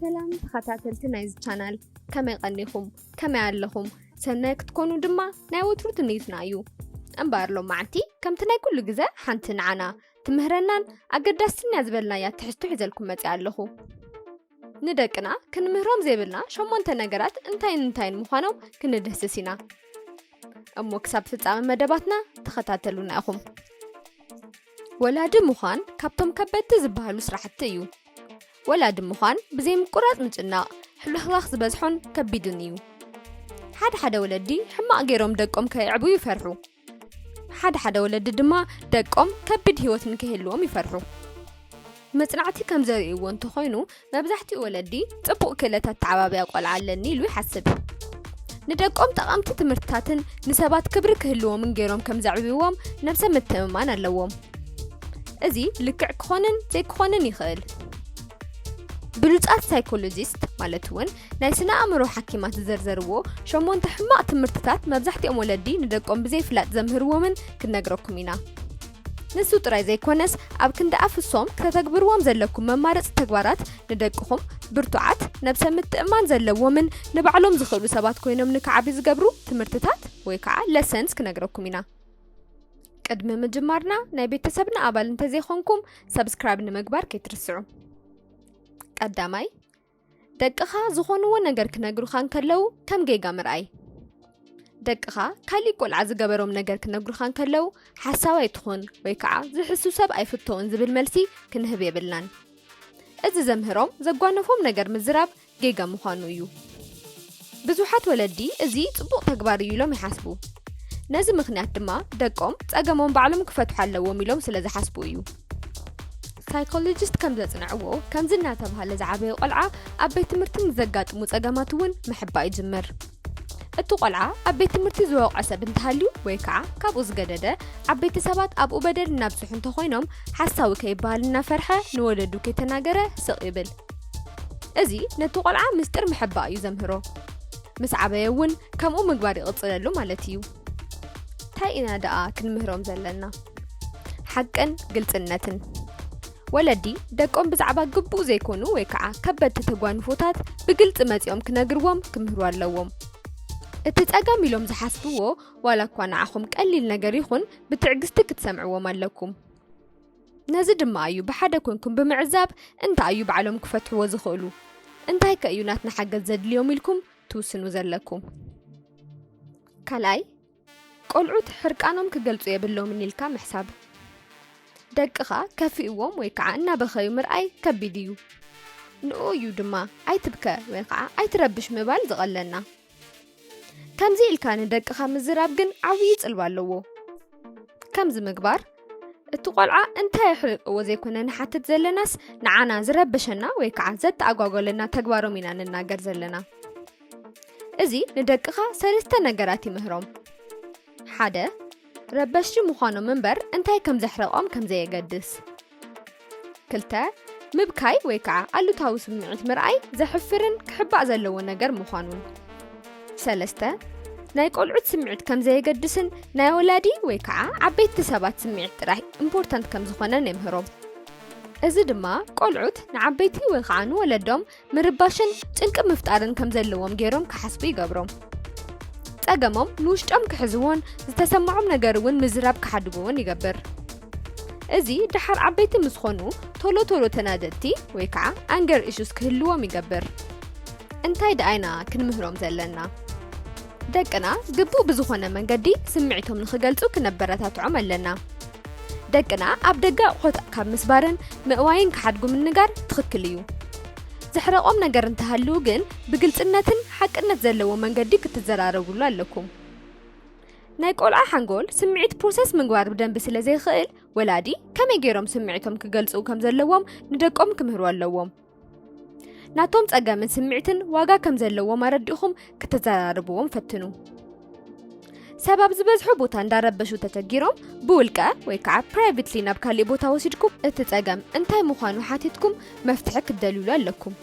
ሰላም ተኸታተልቲ ናይዚ ቻናል፣ ከመይ ቀኒኹም? ከመይ ኣለኹም? ሰናይ ክትኮኑ ድማ ናይ ወትሩ ትምኒትና እዩ። እምበኣር ሎማዓንቲ ከምቲ ናይ ኩሉ ግዘ ሓንቲ ንዓና ትምህረናን ኣገዳስትን እያ ዝበልናያ ትሕዝቶ ሒዘልኩም መፂኣ ኣለኹ። ንደቅና ክንምህሮም ዘይብልና ሸሞንተ ነገራት እንታይን እንታይን ምዃኖም ክንድህስስ ኢና። እሞ ክሳብ ፍጻመ መደባትና ተኸታተሉና ኢኹም። ወላዲ ምዃን ካብቶም ከበድቲ ዝበሃሉ ስራሕቲ እዩ። ወላዲ ምዃን ብዘይ ምቁራጽ ምጭናቕ፣ ሕልኽላኽ ዝበዝሖን ከቢድን እዩ። ሓደ ሓደ ወለዲ ሕማቕ ገይሮም ደቆም ከየዕብዩ ይፈርሑ። ሓደ ሓደ ወለዲ ድማ ደቆም ከቢድ ህይወት ንከይህልዎም ይፈርሑ። መጽናዕቲ ከም ዘርእይዎ እንተኾይኑ፣ መብዛሕትኡ ወለዲ ጽቡቕ ክእለት ኣተዓባብያ ቆልዓ ኣለኒ ኢሉ ይሓስብ። ንደቆም ጠቓምቲ ትምህርትታትን ንሰባት ክብሪ ክህልዎምን ገይሮም ከም ዘዕብይዎም ነብሰ ምትእምማን ኣለዎም። እዚ ልክዕ ክኾንን ዘይክኾንን ይኽእል። ብሉጻት ሳይኮሎጂስት ማለት እውን ናይ ስነ ኣእምሮ ሓኪማት ዝዘርዘርዎ ሸሞንተ ሕማቕ ትምህርትታት መብዛሕትኦም ወለዲ ንደቆም ብዘይፍላጥ ዘምህርዎምን ክንነግረኩም ኢና። ንሱ ጥራይ ዘይኮነስ ኣብ ክንዲ ኣፍሶም ከተተግብርዎም ዘለኩም መማረፂ ተግባራት ንደቅኹም ብርቱዓት፣ ነብሰ ምትእማን ዘለዎምን ንባዕሎም ዝኽእሉ ሰባት ኮይኖም ንክዓብዩ ዝገብሩ ትምህርትታት ወይ ከዓ ለሰንስ ክነግረኩም ኢና። ቅድሚ ምጅማርና ናይ ቤተሰብና ኣባል እንተዘይኮንኩም ሰብስክራይብ ንምግባር ከይትርስዑ። ቀዳማይ፣ ደቅኻ ዝኾንዎ ነገር ክነግሩኻ እንከለዉ ከም ጌጋ ምርኣይ። ደቅኻ ካሊእ ቆልዓ ዝገበሮም ነገር ክነግሩኻ እንከለዉ ሓሳዊ ኣይትኹን ወይ ከዓ ዝሕሱ ሰብ ኣይፍተውን ዝብል መልሲ ክንህብ የብልናን። እዚ ዘምህሮም ዘጓነፎም ነገር ምዝራብ ጌጋ ምዃኑ እዩ። ብዙሓት ወለዲ እዚ ጽቡቕ ተግባር እዩ ኢሎም ይሓስቡ። ነዚ ምኽንያት ድማ ደቆም ጸገሞም ባዕሎም ክፈትሑ ኣለዎም ኢሎም ስለ ዝሓስቡ እዩ። ሳይኮሎጂስት ከም ዘጽንዕዎ፣ ከምዚ እናተባህለ ዝዓበየ ቆልዓ ኣብ ቤት ትምህርቲ ንዘጋጥሙ ጸገማት እውን ምሕባእ ይጅምር። እቲ ቆልዓ ኣብ ቤት ትምህርቲ ዝወቕዖ ሰብ እንተሃልዩ ወይ ከዓ ካብኡ ዝገደደ ዓበይቲ ሰባት ኣብኡ በደል እናብዝሑ እንተኾይኖም ሓሳዊ ከይበሃል እናፈርሐ ንወለዱ ከይተናገረ ስቕ ይብል። እዚ ነቲ ቆልዓ ምስጢር ምሕባእ እዩ ዘምህሮ። ምስ ዓበየ እውን ከምኡ ምግባር ይቕጽለሉ ማለት እዩ። እንታይ ኢና ደኣ ክንምህሮም ዘለና? ሓቅን ግልጽነትን። ወለዲ ደቆም ብዛዕባ ግቡእ ዘይኮኑ ወይ ከዓ ከበድቲ ተጓንፎታት ብግልጺ መጺኦም ክነግርዎም ክምህሩ ኣለዎም። እቲ ጸገም ኢሎም ዝሓስብዎ ዋላ እኳ ንዓኹም ቀሊል ነገር ይኹን ብትዕግስቲ ክትሰምዕዎም ኣለኩም። ነዚ ድማ እዩ ብሓደ ኮንኩም ብምዕዛብ እንታይ እዩ ባዕሎም ክፈትሕዎ ዝኽእሉ፣ እንታይ ከ እዩ ናትና ሓገዝ ዘድልዮም ኢልኩም ትውስኑ ዘለኩም። ካልኣይ፣ ቆልዑት ሕርቃኖም ክገልጹ የብሎምን ኢልካ ምሕሳብ። ደቅኻ ከፊእዎም ወይ ከዓ እናበኸዩ ምርኣይ ከቢድ እዩ። ንኡ እዩ ድማ ኣይትብከ ወይ ከዓ ኣይትረብሽ ምባል ዝቐለና። ከምዚ ኢልካ ንደቅኻ ምዝራብ ግን ዓብዪ ጽልዋ ኣለዎ። ከምዚ ምግባር እቲ ቆልዓ እንታይ ኣሕሪቕዎ ዘይኮነ ንሓትት ዘለናስ ንዓና ዝረበሸና ወይ ከዓ ዘተኣጓጎለና ተግባሮም ኢና ንናገር ዘለና። እዚ ንደቅኻ ሰለስተ ነገራት ይምህሮም። ሓደ፣ ረበሽቲ ምዃኖም እምበር እንታይ ከም ዘሕረቖም ከም ዘየገድስ። ክልተ፣ ምብካይ ወይ ከዓ ኣሉታዊ ስምዒት ምርኣይ ዘሕፍርን ክሕባእ ዘለዎ ነገር ምዃኑን። ሰለስተ፣ ናይ ቆልዑት ስምዒት ከም ዘየገድስን ናይ ወላዲ ወይ ከዓ ዓበይቲ ሰባት ስምዒት ጥራይ ኢምፖርታንት ከም ዝኾነን የምህሮም። እዚ ድማ ቆልዑት ንዓበይቲ ወይ ከዓ ንወለዶም ምርባሽን ጭንቂ ምፍጣርን ከም ዘለዎም ገይሮም ክሓስቡ ይገብሮም። ጸገሞም ንውሽጦም ክሕዝዎን ዝተሰምዖም ነገር እውን ምዝራብ ክሓድግዎን ይገብር። እዚ ደሓር ዓበይቲ ምስ ኾኑ ቶሎ ቶሎ ተናደድቲ ወይ ከዓ ኣንገር ኢሹስ ክህልዎም ይገብር። እንታይ ደኣ ኢና ክንምህሮም ዘለና? ደቅና ግቡእ ብዝኾነ መንገዲ ስምዒቶም ንኽገልጹ ክነበረታትዖም ኣለና። ደቅና ኣብ ደገ ኣቑሑት ካብ ምስባርን ምእዋይን ክሓድጉ ምንጋር ትኽክል እዩ። ዘሕረቖም ነገር እንተሃልዩ ግን ብግልጽነትን ሓቅነት ዘለዎ መንገዲ ክትዘራረቡሉ ኣለኩም። ናይ ቆልዓ ሓንጎል ስምዒት ፕሮሰስ ምግባር ብደንቢ ስለ ዘይኽእል ወላዲ ከመይ ገይሮም ስምዒቶም ክገልጹ ከም ዘለዎም ንደቆም ክምህሩ ኣለዎም። ናቶም ጸገምን ስምዒትን ዋጋ ከም ዘለዎም ኣረዲእኹም ክትዘራርብዎም ፈትኑ። ሰብ ኣብ ዝበዝሖ ቦታ እንዳረበሹ ተቸጊሮም ብውልቀ ወይ ከዓ ፕራይቬትሊ ናብ ካሊእ ቦታ ወሲድኩም እቲ ጸገም እንታይ ምዃኑ ሓቲትኩም መፍትሒ ክትደልዩሉ ኣለኩም።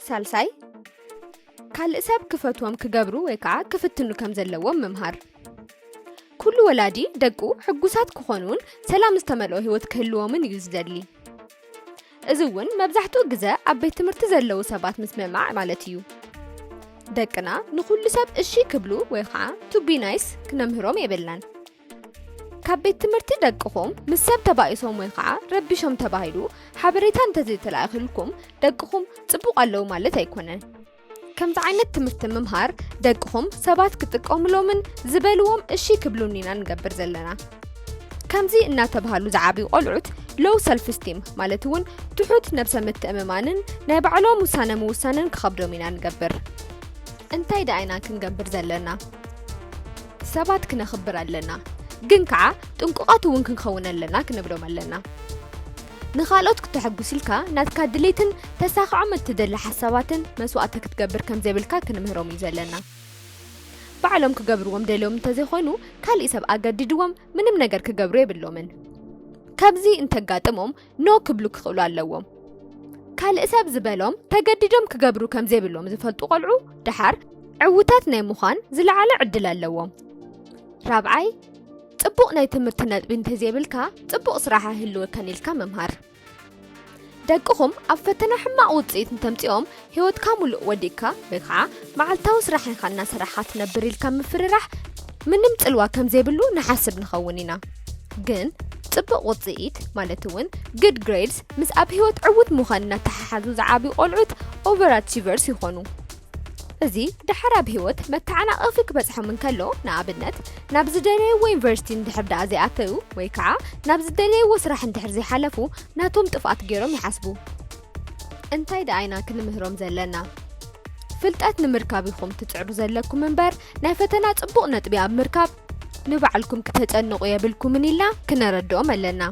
ሳልሳይ፣ ካልእ ሰብ ክፈትዎም ክገብሩ ወይ ከዓ ክፍትኑ ከም ዘለዎም ምምሃር። ኩሉ ወላዲ ደቁ ሕጉሳት ክኾኑን ሰላም ዝተመልኦ ህይወት ክህልዎምን እዩ ዝደሊ። እዚ እውን መብዛሕትኡ ግዘ ኣብ ቤት ትምህርቲ ዘለዉ ሰባት ምስምማዕ ማለት እዩ። ደቅና ንኹሉ ሰብ እሺ ክብሉ ወይ ከዓ to be nice ክነምህሮም የብልናን። ካብ ቤት ትምህርቲ ደቅኹም ምስ ሰብ ተባኢሶም ወይ ከዓ ረቢሾም ተባሂሉ ሓበሬታ እንተዘይተላእክልኩም ደቅኹም ፅቡቕ ኣለዉ ማለት ኣይኮነን። ከምዚ ዓይነት ትምህርቲ ምምሃር ደቅኹም ሰባት ክጥቀምሎምን ዝበልዎም እሺ ክብሉን ኢና ንገብር ዘለና። ከምዚ እናተባህሉ ዝዓብዩ ቆልዑት low self esteem ማለት እውን ትሑት ነብሰ ምትእምማንን ናይ ባዕሎም ውሳነ ምውሳንን ክኸብዶም ኢና ንገብር። እንታይ ደኣ ኢና ክንገብር ዘለና? ሰባት ክነኽብር ኣለና፣ ግን ከዓ ጥንቁቓት እውን ክንኸውን ኣለና ክንብሎም ኣለና። ንኻልኦት ክተሐጉስ ኢልካ ናትካ ድሌትን ተሳኽዖም እትደሊ ሓሳባትን መስዋእቲ ክትገብር ከም ዘይብልካ ክንምህሮም እዩ ዘለና። ባዕሎም ክገብርዎም ደልዮም እንተዘይኮይኑ ካሊእ ሰብ ኣገዲድዎም ምንም ነገር ክገብሩ የብሎምን። ከምዚ እንተጋጥሞም no ክብሉ ክኽእሉ ኣለዎም። ካልእ ሰብ ዝበሎም ተገዲዶም ክገብሩ ከም ዘይብሎም ዝፈልጡ ቆልዑ ደሓር ዕውታት ናይ ምዃን ዝለዓለ ዕድል ኣለዎም። ራብዓይ፣ ጽቡቕ ናይ ትምህርቲ ነጥቢ እንተዘይብልካ ጽቡቕ ስራሕ ኣይህልወካን ኢልካ ምምሃር። ደቅኹም ኣብ ፈተና ሕማቕ ውጽኢት እንተምጺኦም ህይወትካ ሙሉእ ወዲእካ ወይ ከዓ መዓልታዊ ስራሕ ኢኻ እናሰራሕካ ትነብር ኢልካ ምፍርራሕ ምንም ጽልዋ ከም ዘይብሉ ንሓስብ ንኸውን ኢና። ግን ጽቡቕ ውጽኢት ማለት እውን good grades ምስ ኣብ ህይወት ዕዉት ምዃን እናተሓሓዙ ዝዓብዩ ቆልዑት overachievers ይኾኑ። እዚ ደሓር ኣብ ህይወት መተዓናቐፊ ክበጽሖም እንከሎ፣ ንኣብነት ናብ ዝደለይዎ ዩኒቨርሲቲ እንድሕር ደኣ ዘይኣተዩ ወይ ከዓ ናብ ዝደለይዎ ስራሕ እንድሕር ዘይሓለፉ ናቶም ጥፍኣት ገይሮም ይሓስቡ። እንታይ ደኣ ኢና ክንምህሮም ዘለና? ፍልጠት ንምርካብ ኢኹም ትጽዕሩ ዘለኩም እምበር ናይ ፈተና ጽቡቕ ነጥቢ ኣብ ምርካብ ንባዕልኩም ክተጨንቑ የብልኩምን ኢልና ክነረድኦም ኣለና።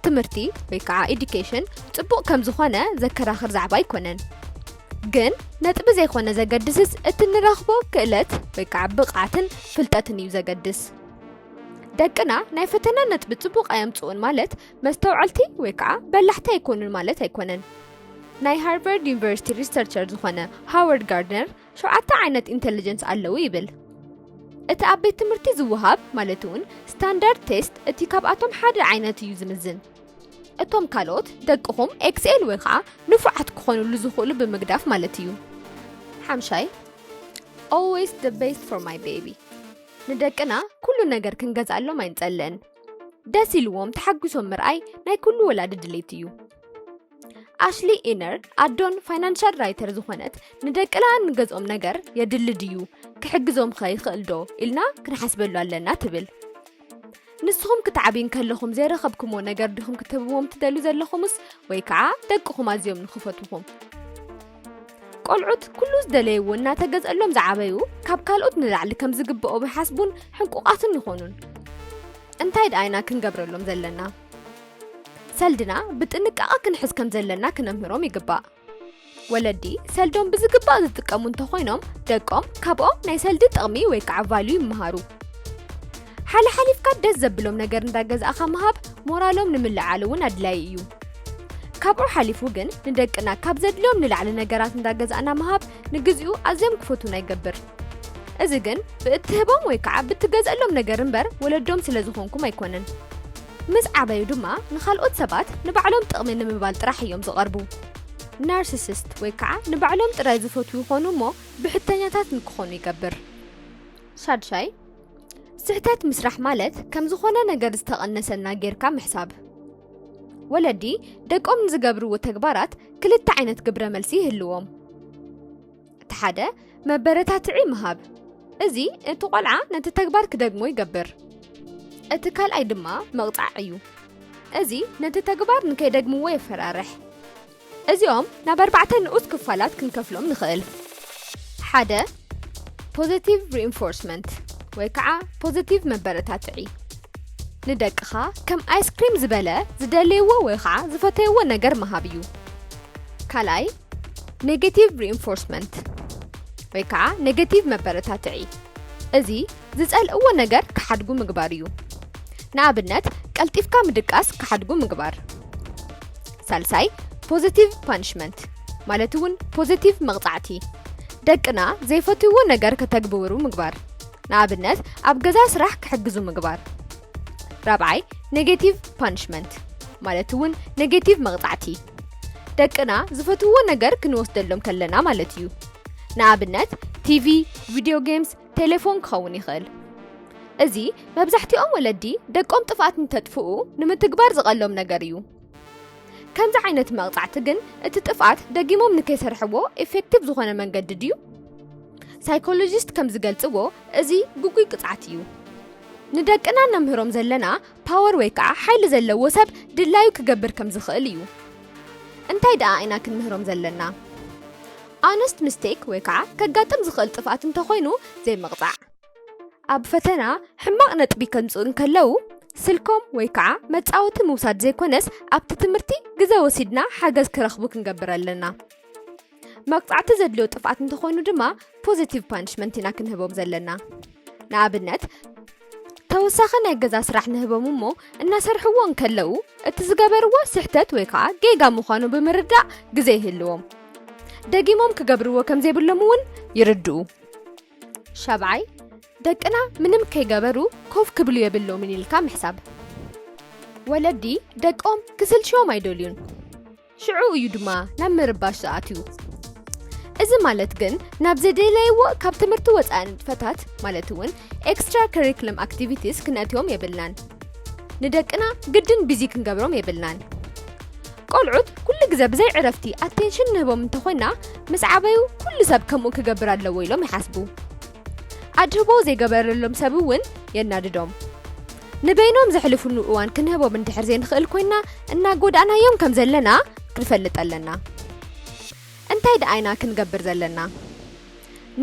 ትምህርቲ ወይ ከዓ education ጽቡቕ ከም ዝኾነ ዘከራኽር ዛዕባ ኣይኮነን። ግን ነጥቢ ዘይኮነ ዘገድስስ እቲ ንረኽቦ ክእለት ወይ ከዓ ብቕዓትን ፍልጠትን እዩ ዘገድስ። ደቅና ናይ ፈተና ነጥቢ ጽቡቕ ኣየምጽኡን ማለት መስተውዐልቲ ወይ ከዓ በላሕቲ ኣይኮኑን ማለት ኣይኮነን። ናይ ሃርቨርድ ዩኒቨርሲቲ ሪሰርቸር ዝኾነ ሃዋርድ ጋርድነር ሸውዓተ ዓይነት ኢንተሊጀንስ ኣለዉ ይብል። እቲ ኣብ ቤት ትምህርቲ ዝወሃብ ማለት እውን ስታንዳርድ ቴስት እቲ ካብኣቶም ሓደ ዓይነት እዩ ዝምዝን። እቶም ካልኦት ደቅኹም ኤክስኤል ወይ ከዓ ንፉዓት ክኾኑሉ ዝኽእሉ ብምግዳፍ ማለት እዩ። ሓምሻይ፣ always the best for my baby። ንደቅና ኩሉ ነገር ክንገዝኣሎም ኣይንጸልእን። ደስ ኢልዎም ተሓጒሶም ምርኣይ ናይ ኩሉ ወላዲ ድሌት እዩ። ኣሽሊ ኢነር ኣዶን ፋይናንሻል ራይተር ዝኾነት ንደቅና እንገዝኦም ነገር የድሊ ድዩ ክሕግዞም ኸ ይኽእል ዶ ኢልና ክንሓስበሉ ኣለና ትብል። ንስኹም ክትዓብዩ እንከለኹም ዘይረኸብኩምዎ ነገር ዲኹም ክትህብዎም ትደልዩ ዘለኹምስ ወይ ከዓ ደቅኹም ኣዝዮም ንኽፈትዉኹም? ቆልዑት ኩሉ ዝደለይዎ እናተገዝአሎም ዝዓበዩ ካብ ካልኦት ንላዕሊ ከም ዝግብኦም ይሓስቡን ሕንቁቓትን ይኾኑን። እንታይ ደኣ ኢና ክንገብረሎም ዘለና? ሰልድና ብጥንቃቐ ክንሕዝ ከም ዘለና ክነምህሮም ይግባእ። ወለዲ ሰልዶም ብዝግባእ ዝጥቀሙ እንተኾይኖም ደቆም ካብኦም ናይ ሰልዲ ጥቕሚ ወይ ከዓ ቫልዩ ይመሃሩ። ሓለሓሊፍካ ደስ ዘብሎም ነገር እንዳገዛእኻ ምሃብ ሞራሎም ንምልዓል እውን ኣድላዪ እዩ። ካብኡ ሓሊፉ ግን ንደቅና ካብ ዘድልዮም ንላዕሊ ነገራት እንዳገዛእና ምሃብ ንግዚኡ ኣዝዮም ክፈትዉና ይገብር። እዚ ግን ብእትህቦም ወይ ከዓ ብትገዝእሎም ነገር እምበር ወለዶም ስለ ዝኾንኩም ኣይኮነን። ምስ ዓበዩ ድማ ንኻልኦት ሰባት ንባዕሎም ጥቕሚ ንምባል ጥራሕ እዮም ዝቐርቡ። ናርሲሲስት ወይ ከዓ ንባዕሎም ጥራይ ዝፈትዉ ይኾኑ እሞ ብሕተኛታት ንክኾኑ ይገብር። ሻድሻይ፣ ስሕተት ምስራሕ ማለት ከም ዝኾነ ነገር ዝተቐነሰና ጌርካ ምሕሳብ። ወለዲ ደቆም ንዝገብርዎ ተግባራት ክልተ ዓይነት ግብረ መልሲ ይህልዎም። እቲ ሓደ መበረታትዒ ምሃብ። እዚ እቲ ቆልዓ ነቲ ተግባር ክደግሞ ይገብር። እቲ ካልኣይ ድማ መቕጻዕ እዩ። እዚ ነቲ ተግባር ንከይደግምዎ የፈራርሕ። እዚኦም ናብ ኣርባዕተ ንኡስ ክፋላት ክንከፍሎም ንኽእል። ሓደ፣ ፖዘቲቭ ሪኢንፎርስመንት ወይ ከዓ ፖዘቲቭ መበረታትዒ። ንደቅኻ ከም ኣይስክሪም ዝበለ ዝደልይዎ ወይ ከዓ ዝፈተይዎ ነገር ምሃብ እዩ። ካልኣይ፣ ኔጌቲቭ ሪኢንፎርስመንት ወይ ከዓ ኔጌቲቭ መበረታትዒ። እዚ ዝጸልእዎ ነገር ክሓድጉ ምግባር እዩ። ንኣብነት፣ ቀልጢፍካ ምድቃስ ክሓድጉ ምግባር። ሳልሳይ፣ ፖዘቲቭ ፓኒሽመንት ማለት እውን ፖዚቲቭ መቕጻዕቲ። ደቅና ዘይፈትውዎ ነገር ከተግብሩ ምግባር። ንኣብነት ኣብ ገዛ ስራሕ ክሕግዙ ምግባር። ራብዓይ፣ ኔጌቲቭ ፓኒሽመንት ማለት እውን ኔጌቲቭ መቕጻዕቲ። ደቅና ዝፈትውዎ ነገር ክንወስደሎም ከለና ማለት እዩ። ንኣብነት ቲቪ፣ ቪድዮ ጌምስ፣ ቴሌፎን ክኸውን ይኽእል። እዚ መብዛሕትኦም ወለዲ ደቆም ጥፍኣት እንተጥፍኡ ንምትግባር ዝቐሎም ነገር እዩ። ከምዚ ዓይነት መቕጻዕቲ ግን እቲ ጥፍኣት ደጊሞም ንከይሰርሕዎ ኢፌክቲቭ ዝኾነ መንገዲ ድዩ? ሳይኮሎጂስት ከም ዝገልጽዎ እዚ ግጉይ ቅጽዓት እዩ። ንደቅና ነምህሮም ዘለና ፓወር ወይ ከዓ ሓይሊ ዘለዎ ሰብ ድላዩ ክገብር ከም ዝኽእል እዩ። እንታይ ደኣ ኢና ክንምህሮም ዘለና? ኣነስት ምስቴክ ወይ ከዓ ከጋጥም ዝኽእል ጥፍኣት እንተኾይኑ ዘይምቕጻዕ። ኣብ ፈተና ሕማቕ ነጥቢ ከምጽኡ እንከለዉ ስልኮም ወይ ከዓ መጻወቲ ምውሳድ ዘይኮነስ ኣብቲ ትምህርቲ ግዘ ወሲድና ሓገዝ ክረኽቡ ክንገብር ኣለና። መቕጻዕቲ ዘድልዮ ጥፍኣት እንተኾይኑ ድማ ፖዚቲቭ ፓኒሽመንት ኢና ክንህቦም ዘለና። ንኣብነት ተወሳኺ ናይ ገዛ ስራሕ ንህቦም እሞ እናሰርሕዎ እንከለዉ እቲ ዝገበርዎ ስሕተት ወይ ከዓ ጌጋ ምዃኑ ብምርዳእ ግዘ ይህልዎም። ደጊሞም ክገብርዎ ከም ዘይብሎም እውን ይርድኡ። ሻብዓይ፣ ደቅና ምንም ከይገበሩ ኮፍ ክብሉ የብሎምን ኢልካ ምሕሳብ። ወለዲ ደቆም ክስልችዎም ኣይደልዩን። ሽዑ እዩ ድማ ናብ ምርባሽ ዝኣትዩ። እዚ ማለት ግን ናብ ዘደለይዎ ካብ ትምህርቲ ወፃኢ ንጥፈታት ማለት እውን ኤክስትራ ከሪክለም ኣክቲቪቲስ ክነእትዮም የብልናን። ንደቅና ግድን ቢዚ ክንገብሮም የብልናን። ቆልዑት ኩሉ ግዘ ብዘይ ዕረፍቲ ኣቴንሽን ንህቦም እንተኾይና ምስ ዓበዩ ኩሉ ሰብ ከምኡ ክገብር ኣለዎ ኢሎም ይሓስቡ። ኣድህቦ ዘይገበረሎም ሰብ እውን የናድዶም። ንበይኖም ዘሕልፉሉ እዋን ክንህቦም እንድሕር ዘይንኽእል ኮይና እናጎዳእናዮም ከም ዘለና ክንፈልጥ ኣለና። እንታይ ደኣ ኢና ክንገብር ዘለና?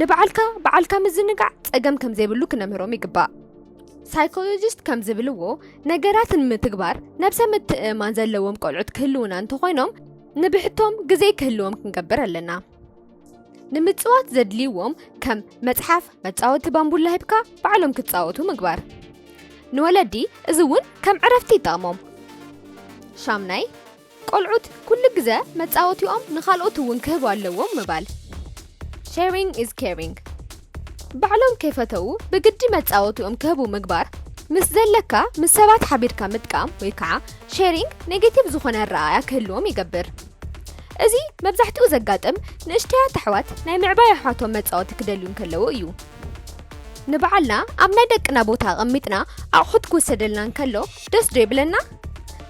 ንበዓልካ በዓልካ ምዝንጋዕ ጸገም ከም ዘይብሉ ክነምህሮም ይግባእ። ሳይኮሎጂስት ከም ዝብልዎ ነገራት ንምትግባር ነብሰ ምትእምማን ዘለዎም ቆልዑት ክህልውና እንተኾይኖም ንብሕቶም ግዜ ክህልዎም ክንገብር ኣለና። ንምጽዋት ዘድልይዎም ከም መጽሓፍ፣ መጻወቲ ባምቡላ ሂብካ ባዕሎም ክጻወቱ ምግባር። ንወለዲ እዚ እውን ከም ዕረፍቲ ይጠቕሞም። ሻምናይ፣ ቆልዑት ኩሉ ግዘ መጻወቲኦም ንኻልኦት እውን ክህቡ ኣለዎም ምባል። Sharing is caring። ባዕሎም ከይፈተዉ ብግዲ መጻወቲኦም ክህቡ ምግባር ምስ ዘለካ ምስ ሰባት ሓቢርካ ምጥቃም ወይ ከዓ ሼሪንግ ኔጌቲቭ ዝኾነ ኣረኣእያ ክህልዎም ይገብር። እዚ መብዛሕትኡ ዘጋጥም ንእሽተያት ኣሕዋት ናይ ምዕባይ ኣሕዋቶም መጻወቲ ክደልዩ እንከለዉ እዩ። ንበዓልና ኣብ ናይ ደቅና ቦታ ኣቐሚጥና ኣቑሑት ክውሰደልና እንከሎ ደስ ዶ ይብለና?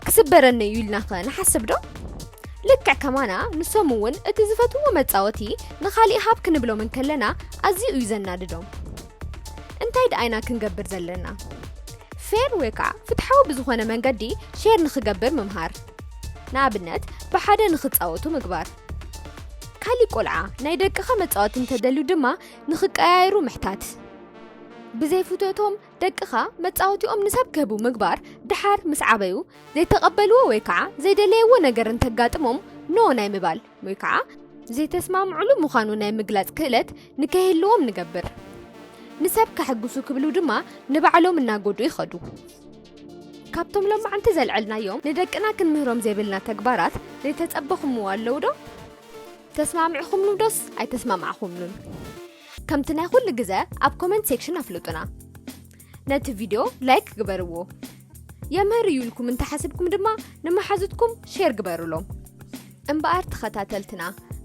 ክስበረኒ እዩ ኢልናኸ ንሓስብ ዶ? ልክዕ ከማና ንሶም እውን እቲ ዝፈትዎ መጻወቲ ንኻሊእ ሃብ ክንብሎም እንከለና ኣዝዩ እዩ ዘናድዶም። እንታይ ደኣ ኢና ክንገብር ዘለና? ፌር ወይ ከዓ ፍትሓዊ ብዝኾነ መንገዲ ሼር ንኽገብር ምምሃር። ንኣብነት ብሓደ ንኽጻወቱ ምግባር። ካሊእ ቆልዓ ናይ ደቅኻ መጻወቲ እንተደልዩ ድማ ንኽቀያየሩ ምሕታት። ብዘይፍትወቶም ደቅኻ መጻወቲኦም ንሰብ ክህቡ ምግባር ድሓር ምስ ዓበዩ ዘይተቐበልዎ ወይ ከዓ ዘይደለይዎ ነገር እንተጋጥሞም ኖ ናይ ምባል ወይ ከዓ ዘይተስማምዕሉ ምዃኑ ናይ ምግላጽ ክእለት ንከይህልዎም ንገብር። ንሰብ ከሐጉሱ ክብሉ ድማ ንባዕሎም እናጎዱ ይኸዱ። ካብቶም ሎማዓንቲ ዘልዐልናዮም ንደቅና ክንምህሮም ዘይብልና ተግባራት ዘይተጸበኹምዎ ኣለዉ ዶ? ተስማሚዕኹምሉ ዶስ ኣይተስማማዕኹምሉን? ከምቲ ናይ ኩሉ ግዘ ኣብ ኮመንት ሴክሽን ኣፍልጡና። ነቲ ቪድዮ ላይክ ግበርዎ። የምህር እዩ ኢልኩም እንተሓስብኩም ድማ ንመሓዙትኩም ሼር ግበሩሎም። እምበኣር ተኸታተልትና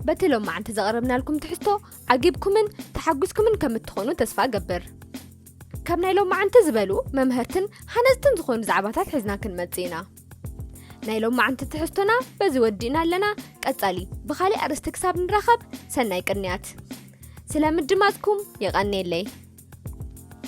በቲ ሎማዓንቲ ዘቕረብናልኩም ትሕዝቶ ዓጊብኩምን ተሓጒስኩምን ከም እትኾኑ ተስፋ እገብር። ከም ናይ ሎማዓንቲ ዝበሉ መምሀርትን ሃነፅትን ዝኾኑ ዛዕባታት ሒዝና ክንመጽእ ኢና። ናይ ሎማዓንቲ ትሕዝቶና በዚ ወዲእና ኣለና። ቀጻሊ ብኻሊእ ኣርእስቲ ክሳብ ንራኸብ ሰናይ ቅንያት። ስለ ምድማፅኩም የቐንየለይ።